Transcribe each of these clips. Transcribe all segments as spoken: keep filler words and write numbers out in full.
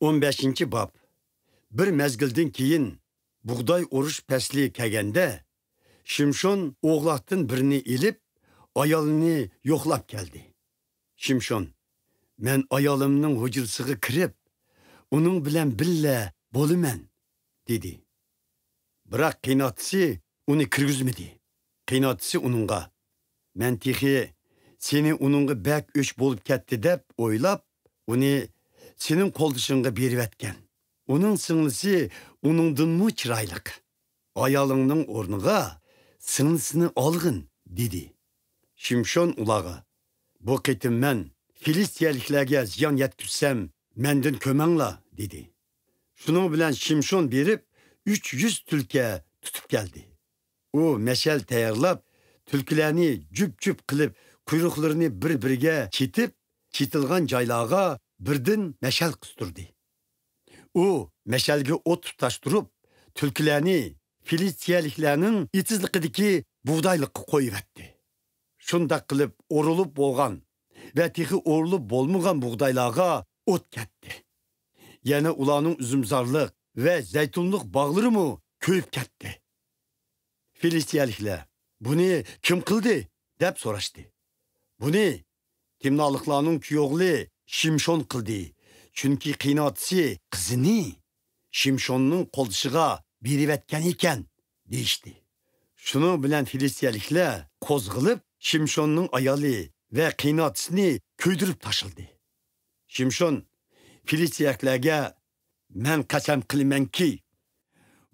ئون بەشىنچى باب. بىر مەزگىلدىن كېيىن، بۇغداي ئورۇش پەسلى كەلگەندە، شىمشون ئوغلاقتىن بىرنى ئېلىپ، ئايالىنى يوقلاپ كەلدى. شىمشون، «مەن ئايالىمنىڭ ھۇجرىسىغا كىرىپ، ئۇنىڭ بىلەن بىللە بولىمەن» دېدى. بىراق قېيىنئاتىسى ئۇنى كىرگۈزمىدى. قېيىنئاتىسى ئۇنىڭغا، «مەن تېخى سېنى ئۇنىڭغا بەك ئۆچ بولۇپ كەتتى دەپ ئويلاپ، ئۇنى سېنىڭ قولدىشىڭغا بېرىۋەتكەن. ئۇنىڭ سىڭلىسى ئۇنىڭدىنمۇ چىرايلىق. ئايالىڭنىڭ ئورنىغا سىڭلىسىنى ئالغىن» دېدى. شىمشون ئۇلارغا، «بۇ قېتىم مەن فىلىستىيەلىكلەرگە زىيان يەتكۈزسەم، مەندىن كۆمەڭلار» دېدى. شۇنىڭ بىلەن شىمشون بېرىپ، ئۈچ يۈز تۈلكە تۇتۇپ كەلدى. ئۇ مەشەل تەييارلاپ، تۈلكىلەرنى جۈپ-جۈپ قىلىپ، قۇيرۇقلىرىنى بىر-بىرىگە چېتىپ، چېتىلغان جايلارغا بىردىن مەشەل قىستۇردى. ئۇ مەشەلگە ئوت تۇتاشتۇرۇپ، تۈلكىلەرنى فىلىستىيەلىكلەرنىڭ ئېتىزلىقىدىكى بۇغدايلىققا قويۇۋەتتى. شۇنداق قىلىپ، ئورۇلۇپ بولغان ۋە تېخى ئورۇلۇپ بولمىغان بۇغدايلارغا ئوت كەتتى. يەنە ئۇلارنىڭ ئۈزۈمزارلىق ۋە زەيتۇنلۇق باغلىرىمۇ كۆيۈپ كەتتى. فىلىستىيەلىكلەر، «بۇنى كىم قىلدى؟» دەپ سوراشتى. «بۇنى تىمنالىقلارنىڭ كۈيئوغلى شىمشون قىلدى، چۈنكى قېيىنئاتىسى قىزىنى شىمشوننىڭ قولدىشىغا بېرىۋەتكەن ئىكەن» دېيىشتى. شۇنىڭ بىلەن فىلىستىيەلىكلەر قوزغىلىپ، شىمشوننىڭ ئايالى ۋە قېيىنئاتىسىنى كۆيدۈرۈپ تاشلىدى. شىمشون فىلىستىيەلىكلەرگە، «مەن قەسەم قىلىمەنكى،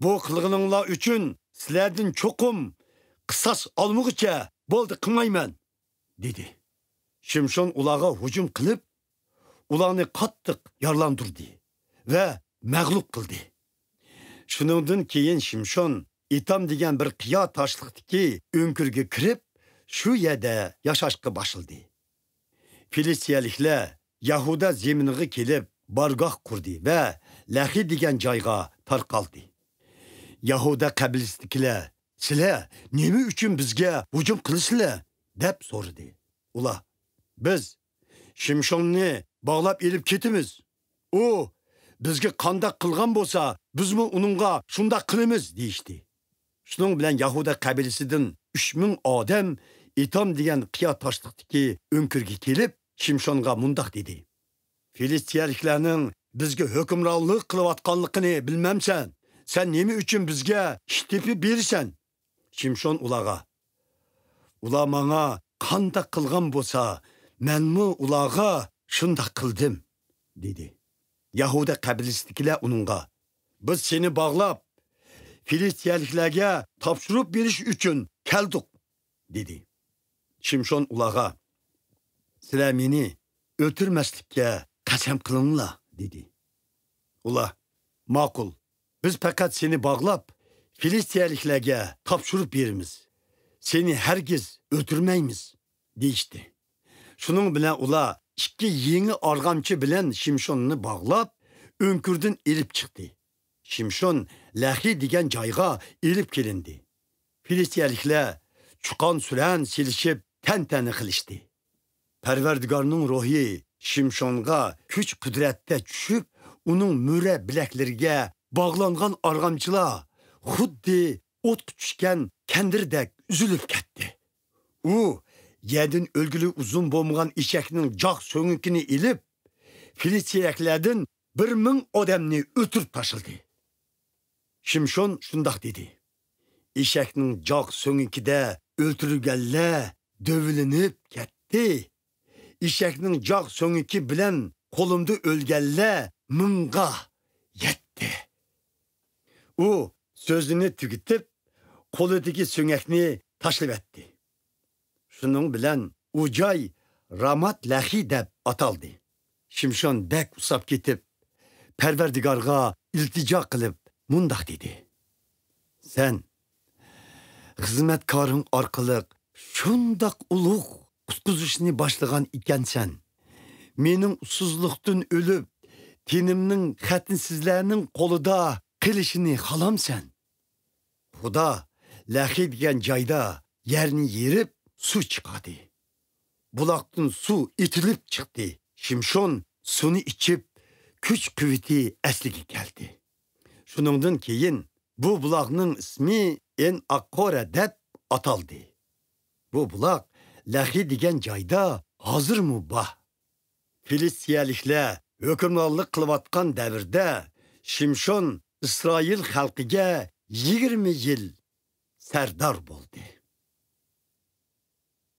بۇ قىلغىنىڭلار ئۈچۈن سىلەردىن چوقۇم قىساس ئالمىغۇچە بولدى قىلمايمەن» دېدى. شىمشون ئۇلارغا ھۇجۇم قىلىپ، ئۇلارنى قاتتىق يارىلاندۇردى ۋە مەغلۇپ قىلدى. شۇنىڭدىن كېيىن شىمشون ئېتام دېگەن بىر قىيا تاشلىقتىكى ئۆڭكۈرگە كىرىپ، شۇ يەردە ياشاشقا باشلىدى. فىلىستىيەلىكلەر يەھۇدا زېمىنىغا كېلىپ، بارگاھ قۇردى ۋە لەخى دېگەن جايغا تارقالدى. يەھۇدا قەبىلىسىدىكىلەر، «سىلەر نېمە ئۈچۈن بىزگە ھۇجۇم قىلىسىلەر؟» دەپ سورىدى. ئۇلار، «بىز شىمشوننى باغلاپ ئېلىپ كېتىمىز. ئۇ بىزگە قانداق قىلغان بولسا، بىزمۇ ئۇنىڭغا شۇنداق قىلىمىز» دېيىشتى. شۇنىڭ بىلەن يەھۇدا قەبىلىسىدىن ئۈچ مىڭ ئادەم ئېتام دېگەن قىيا تاشلىقتىكى ئۆڭكۈرگە كېلىپ، شىمشونغا مۇنداق دېدى: «فىلىستىيەلىكلەرنىڭ بىزگە ھۆكۈمرانلىق قىلىۋاتقانلىقىنى بىلمەمسەن؟ سەن نېمە ئۈچۈن بىزگە ئىش تېپىپ بېرىسەن؟» شىمشون ئۇلارغا، «ئۇلار ماڭا قانداق قىلغان بولسا، مەنمۇ ئۇلارغا شۇنداق قىلدىم» دېدى. يەھۇدا قەبىلىسىدىكىلەر ئۇنىڭغا، «بىز سېنى باغلاپ، فىلىستىيەلىكلەرگە تاپشۇرۇپ بېرىش ئۈچۈن كەلدۇق» دېدى. شىمشون ئۇلارغا، «سىلەر مېنى ئۆلتۈرمەسلىككە قەسەم قىلىڭلار» دېدى. ئۇلار، «ماقۇل، بىز پەقەت سېنى باغلاپ، فىلىستىيەلىكلەرگە تاپشۇرۇپ بېرىمىز. سېنى ھەرگىز ئۆلتۈرمەيمىز» دېيىشتى. شۇنىڭ بىلەن ئۇلار ئىككى يېڭى ئارغامچا بىلەن شىمشوننى باغلاپ، ئۆڭكۈردىن ئېلىپ چىقتى. شىمشون لەخى دېگەن جايغا ئېلىپ كېلىندى. فىلىستىيەلىكلەر چۇقان-سۈرەن سېلىشىپ، تەنتەنە قىلىشتى. پەرۋەردىگارنىڭ روھى شىمشونغا كۈچ-قۇدرەتتە چۈشۈپ، ئۇنىڭ مۈرە بىلەكلىرىگە باغلانغان ئارغامچىلار خۇددى ئوتقا چۈشكەن كەندىردەك ئۈزۈلۈپ كەتتى. ئۇ يەردىن ئۆلگىلى ئۇزۇن بولمىغان ئېشەكنىڭ جاق سۆڭىكىنى ئېلىپ، فىلىستىيەلىكلەردىن بىر مىڭ ئادەمنى ئۆلتۈرۈپ تاشلىدى. شىمشون شۇنداق دېدى: «ئېشەكنىڭ جاق سۆڭىكىدە ئۆلتۈرۈلگەنلەر دۆۋىلىنىپ كەتتى. ئېشەكنىڭ جاق سۆڭىكى بىلەن قولۇمدا ئۆلگەنلەر مىڭغا يەتتى.» ئۇ سۆزىنى تۈگىتىپ، قولىدىكى سۆڭەكنى تاشلىۋەتتى. شۇنىڭ بىلەن ئۇ جاي رامات لەخى دەپ ئاتالدى. شىمشون بەك ئۇسساپ كېتىپ، پەرۋەردىگارغا ئىلتىجا قىلىپ مۇنداق دېدى: «سەن خىزمەتكارىڭ ئارقىلىق شۇنداق ئۇلۇغ قۇتقۇزۇشنى باشلىغان ئىكەنسەن، مېنىڭ ئۇسسۇزلۇقتىن ئۆلۈپ، تېنىمنىڭ خەتنىسىزلەرنىڭ قولىدا قېلىشىنى خالامسەن؟ خۇدا لەخى دېگەن جايدا يەرنى يېرىپ، سۇ چىقاردى. بۇلاقتىن سۇ ئېتىلىپ چىقتى. شىمشون سۇنى ئىچىپ، كۈچ-قۇۋۋىتى ئەسلىگە كەلدى. شۇنىڭدىن كېيىن بۇ بۇلاقنىڭ ئىسمى ئېن ئاققورە دەپ ئاتالدى. بۇ بۇلاق لەخى دېگەن جايدا ھازىرمۇ بار. فىلىستىيەلىكلەر ھۆكۈمرانلىق قىلىۋاتقان دەۋردە شىمشون ئىسرائىل خەلقىگە يىگىرمە يىل سەردار بولدى.